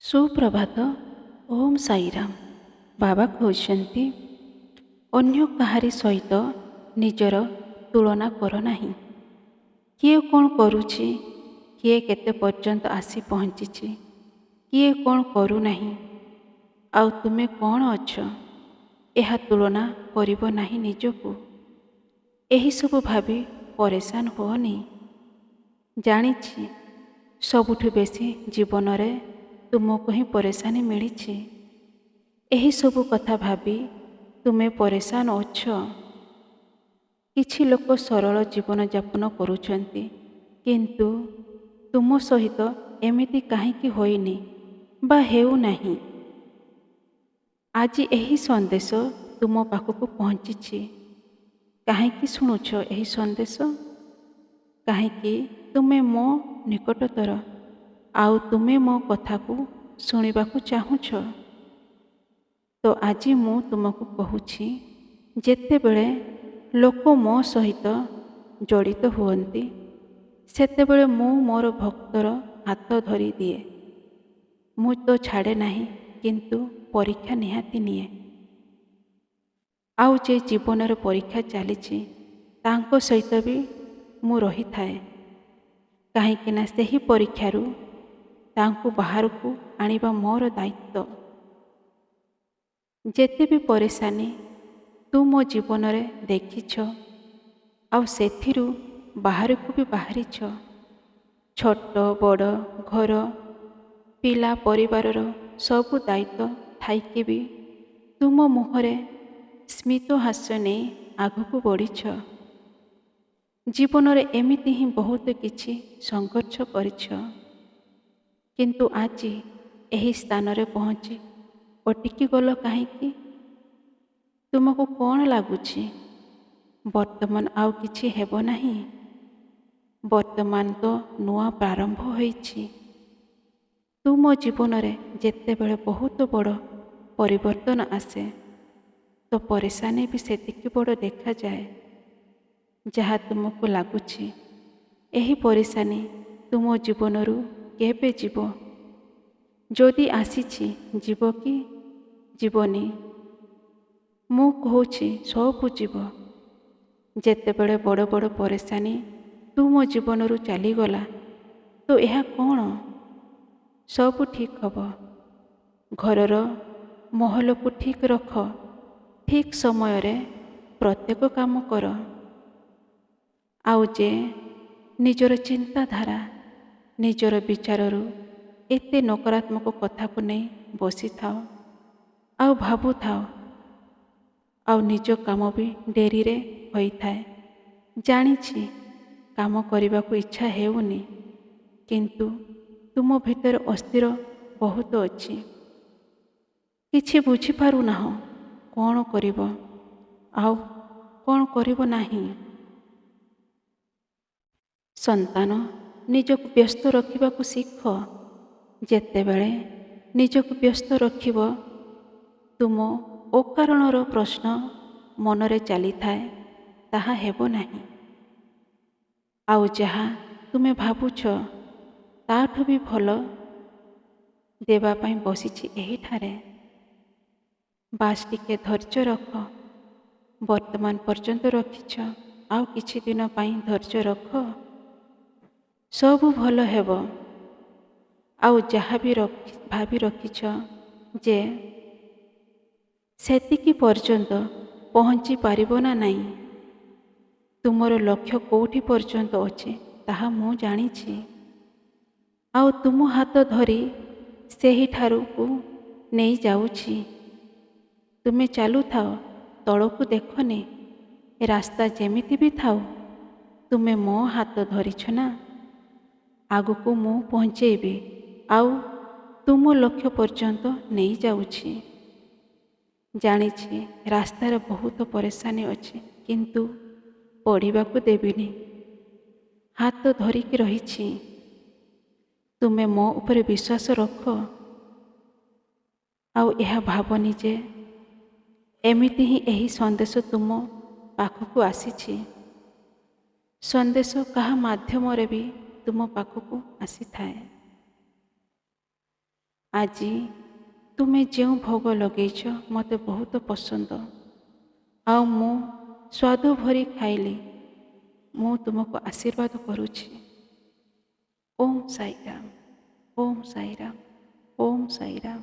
ସୁପ୍ରଭାତ, ଓମ୍ ସାଇରାମ। ବାବା କହୁଛନ୍ତି, ଅନ୍ୟ କାହାରି ସହିତ ନିଜର ତୁଳନା କର ନାହିଁ। କିଏ କ'ଣ କରୁଛି, କିଏ କେତେ ପର୍ଯ୍ୟନ୍ତ ଆସି ପହଞ୍ଚିଛି, କିଏ କ'ଣ କରୁନାହିଁ ଆଉ ତୁମେ କ'ଣ ଅଛ, ଏହା ତୁଳନା କରିବ ନାହିଁ ନିଜକୁ। ଏହିସବୁ ଭାବି ପରେଶାନ ହୁଅନି। ଜାଣିଛି, ସବୁଠୁ ବେଶୀ ଜୀବନରେ ତୁମକୁ ହିଁ ପରେଶାନୀ ମିଳିଛି। ଏହିସବୁ କଥା ଭାବି ତୁମେ ପରେଶାନ ଅଛ। କିଛି ଲୋକ ସରଳ ଜୀବନଯାପନ କରୁଛନ୍ତି, କିନ୍ତୁ ତୁମ ସହିତ ଏମିତି କାହିଁକି ହୋଇନି ବା ହେଉନାହିଁ? ଆଜି ଏହି ସନ୍ଦେଶ ତୁମ ପାଖକୁ ପହଞ୍ଚିଛି। କାହିଁକି ଶୁଣୁଛ ଏହି ସନ୍ଦେଶ? କାହିଁକି ତୁମେ ମୋ ନିକଟତର ଆଉ ତୁମେ ମୋ କଥାକୁ ଶୁଣିବାକୁ ଚାହୁଁଛ? ତ ଆଜି ମୁଁ ତୁମକୁ କହୁଛି, ଯେତେବେଳେ ଲୋକ ମୋ ସହିତ ଜଡ଼ିତ ହୁଅନ୍ତି, ସେତେବେଳେ ମୁଁ ମୋର ଭକ୍ତର ହାତ ଧରି ଦିଏ। ମୁଁ ତ ଛାଡ଼େ ନାହିଁ, କିନ୍ତୁ ପରୀକ୍ଷା ନିହାତି ନିଏ। ଆଉ ଯେ ଜୀବନର ପରୀକ୍ଷା ଚାଲିଛି, ତାଙ୍କ ସହିତ ବି ମୁଁ ରହିଥାଏ, କାହିଁକିନା ସେହି ପରୀକ୍ଷାରୁ ତାଙ୍କୁ ବାହାରକୁ ଆଣିବା ମୋର ଦାୟିତ୍ୱ। ଯେତେ ବି ପରେଶାନୀ ତୁ ମୋ ଜୀବନରେ ଦେଖିଛ ଆଉ ସେଥିରୁ ବାହାରକୁ ବି ବାହାରିଛ, ଛୋଟ ବଡ଼ ଘର, ପିଲା, ପରିବାରର ସବୁ ଦାୟିତ୍ୱ ଥାଇକି ବି ତୁମ ମୁହଁରେ ସ୍ମିତ ହାସ୍ୟ ନେଇ ଆଗକୁ ବଢ଼ିଛ। ଜୀବନରେ ଏମିତି ହିଁ ବହୁତ କିଛି ସଂଘର୍ଷ କରିଛ, କିନ୍ତୁ ଆଜି ଏହି ସ୍ଥାନରେ ପହଞ୍ଚି ଅଟକି ଗଲ କାହିଁକି? ତୁମକୁ କ'ଣ ଲାଗୁଛି, ବର୍ତ୍ତମାନ ଆଉ କିଛି ହେବ ନାହିଁ? ବର୍ତ୍ତମାନ ତ ନୂଆ ପ୍ରାରମ୍ଭ ହୋଇଛି। ତୁମ ଜୀବନରେ ଯେତେବେଳେ ବହୁତ ବଡ଼ ପରିବର୍ତ୍ତନ ଆସେ, ତ ପରେଶାନୀ ବି ସେତିକି ବଡ଼ ଦେଖାଯାଏ। ଯାହା ତୁମକୁ ଲାଗୁଛି, ଏହି ପରେଶାନୀ ତୁମ ଜୀବନରୁ କେବେ ଯିବ? ଯଦି ଆସିଛି, ଯିବ କି ଯିବନି? ମୁଁ କହୁଛି, ସବୁ ଯିବ। ଯେତେବେଳେ ବଡ଼ ବଡ଼ ପରେଶାନୀ ତୁମ ଜୀବନରୁ ଚାଲିଗଲା, ତ ଏହା କ'ଣ? ସବୁ ଠିକ୍ ହେବ। ଘରର ମହଲକୁ ଠିକ୍ ରଖ, ଠିକ୍ ସମୟରେ ପ୍ରତ୍ୟେକ କାମ କର। ଆଉ ଯେ ନିଜର ଚିନ୍ତାଧାରା, ନିଜର ବିଚାରରୁ ଏତେ ନକାରାତ୍ମକ କଥାକୁ ନେଇ ବସିଥାଅ ଆଉ ଭାବୁଥାଅ, ଆଉ ନିଜ କାମ ବି ଡେରିରେ ହୋଇଥାଏ। ଜାଣିଛି, କାମ କରିବାକୁ ଇଚ୍ଛା ହେଉନି, କିନ୍ତୁ ତୁମ ଭିତରେ ଅସ୍ଥିର ବହୁତ ଅଛି। କିଛି ବୁଝିପାରୁନାହଁ କ'ଣ କରିବ ଆଉ କ'ଣ କରିବ ନାହିଁ। ସନ୍ତାନ, ନିଜକୁ ବ୍ୟସ୍ତ ରଖିବାକୁ ଶିଖ। ଯେତେବେଳେ ନିଜକୁ ବ୍ୟସ୍ତ ରଖିବ, ତୁମ ଅକାରଣର ପ୍ରଶ୍ନ ମନରେ ଚାଲିଥାଏ, ତାହା ହେବ ନାହିଁ। ଆଉ ଯାହା ତୁମେ ଭାବୁଛ, ତାଠୁ ବି ଭଲ ଦେବା ପାଇଁ ବସିଛି ଏହିଠାରେ। ବାସ୍, ଟିକେ ଧୈର୍ଯ୍ୟ ରଖ। ବର୍ତ୍ତମାନ ପର୍ଯ୍ୟନ୍ତ ରଖିଛ, ଆଉ କିଛି ଦିନ ପାଇଁ ଧୈର୍ଯ୍ୟ ରଖ। ସବୁ ଭଲ ହେବ। ଆଉ ଯାହା ବି ଭାବି ରଖିଛ ଯେ ସେତିକି ପର୍ଯ୍ୟନ୍ତ ପହଞ୍ଚି ପାରିବ ନା ନାହିଁ, ତୁମର ଲକ୍ଷ୍ୟ କେଉଁଠି ପର୍ଯ୍ୟନ୍ତ ଅଛି, ତାହା ମୁଁ ଜାଣିଛି ଆଉ ତୁମ ହାତ ଧରି ସେହିଠାରୁକୁ ନେଇଯାଉଛି। ତୁମେ ଚାଲୁଥାଅ, ତଳକୁ ଦେଖନି। ରାସ୍ତା ଯେମିତି ବି ଥାଉ, ତୁମେ ମୋ ହାତ ଧରିଛ ନା, ଆଗକୁ ମୁଁ ପହଞ୍ଚେଇବି ଆଉ ତୁମ ଲକ୍ଷ୍ୟ ପର୍ଯ୍ୟନ୍ତ ନେଇଯାଉଛି। ଜାଣିଛି, ରାସ୍ତାରେ ବହୁତ ପରେଶାନୀ ଅଛି, କିନ୍ତୁ ପଡ଼ିବାକୁ ଦେବିନି। ହାତ ଧରିକି ରହିଛି। ତୁମେ ମୋ ଉପରେ ବିଶ୍ୱାସ ରଖ ଆଉ ଏହା ଭାବନି ଯେ ଏମିତି ହିଁ ଏହି ସନ୍ଦେଶ ତୁମ ପାଖକୁ ଆସିଛି। ସନ୍ଦେଶ କାହା ମାଧ୍ୟମରେ ବି ତୁମ ପାଖକୁ ଆସିଥାଏ। ଆଜି ତୁମେ ଯେଉଁ ଭୋଗ ଲଗେଇଛ, ମୋତେ ବହୁତ ପସନ୍ଦ ଆଉ ମୁଁ ସ୍ୱାଦ ଭରି ଖାଇଲି। ମୁଁ ତୁମକୁ ଆଶୀର୍ବାଦ କରୁଛି। ଓମ୍ ସାଇରାମ, ଓମ୍ ସାଇରାମ, ଓମ୍ ସାଇରାମ।